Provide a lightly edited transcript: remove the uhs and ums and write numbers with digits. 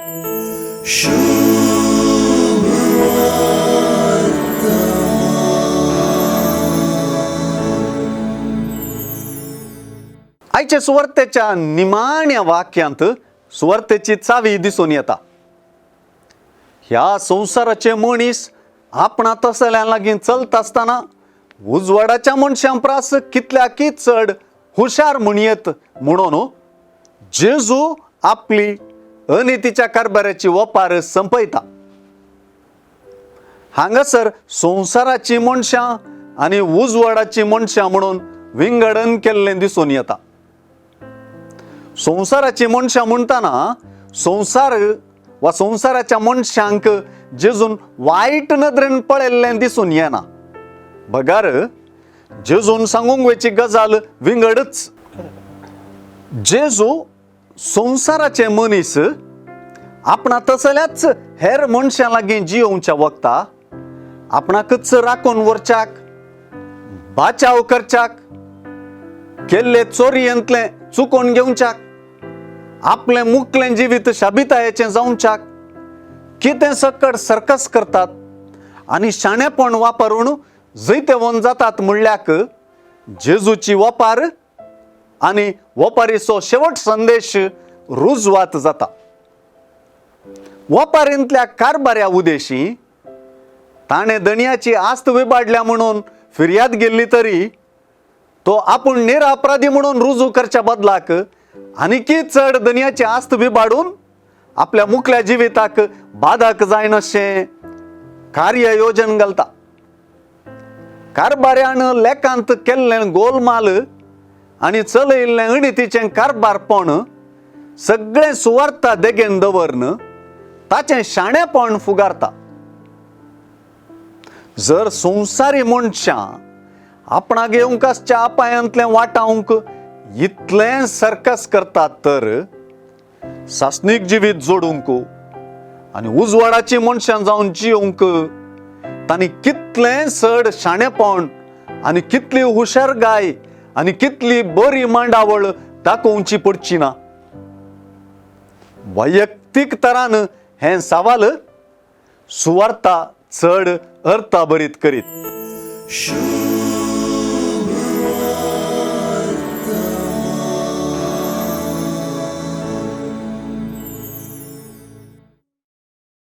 आयचे सुवार्तेच्या निमाण्या वाक्यांत सुवार्तेची चावी दिसून येता. ह्या संवसाराचे मनीस आपणा तसल्यां लागीं चलता आसतना उजवाडाच्या मनशां प्रास कितल्याकी चड हुशार म्हणयेत म्हणून जेजू आपली अनितीच्या कारभाराची वपार संपयता. हांगासर संवसाराची मनशां आनी उजवाडाची मनशां म्हणून विंगडन केल्लें दिसून येता. संवसाराची मनशां म्हणटना संवसार वा संवसाराच्या मनशांक जेजून वायट नदरेन पळयल्लें दिसून येना, बगर जेजून सांगूंक वयची गजाल विंगडच. जेजू संवसाराचे मनीस आपणा तसल्याच हेर मनशां लागीं जियोवच्या वखता आपणाकच राखून व्हरच्याक, बाचाव करच्याक, केल्ले चोरयेंतलें चुकोवन घेवच्याक, आपलें मुकलें जिवीत शाबितायेचें जावच्याक कितें सकट सर्कस करतात आनी शाणेपण वापरून जैतेवन जातात म्हणल्याक जेजूची वपार आनी वपारीचो शेवट संदेश रुजवात जाता. वपारींतल्या कारबाऱ्या उदेशी ताणें दणयाची आस्त विबाडल्या म्हणून फिर्याद गेल्ली तरी तो आपूण निरापराधी म्हणून रुजू करच्या बदलाक आनीकी चड दनयाची आस्त विबाडून आपल्या मुकल्या जिविताक बाधक जायनाशें कार्य योजन घालता. कारबाऱ्यान लेखांत केल्लें गोलमाल आनी चलयिल्लें अणितीचें कारबारपण सगळें सुवार्था देगेन दवरन ताचें शाणेपण फुगारता. जर संवसारी मनशां आपणाक येवंक आसच्या अपायांतलें वाटावंक इतलें सर्कस करतात तर सासणीक जिवीत जोडूंक आनी उजवाडाची मनशां जावन जियोवंक तांणी कितलें चड शाणेपण आनी कितली हुशारगाय आनी कितली बरी मांडावळ दाखोवची पडची ना. वैयक्तीक तरान हें सवाल सुवार्ता चड अर्थाभरीत करीत.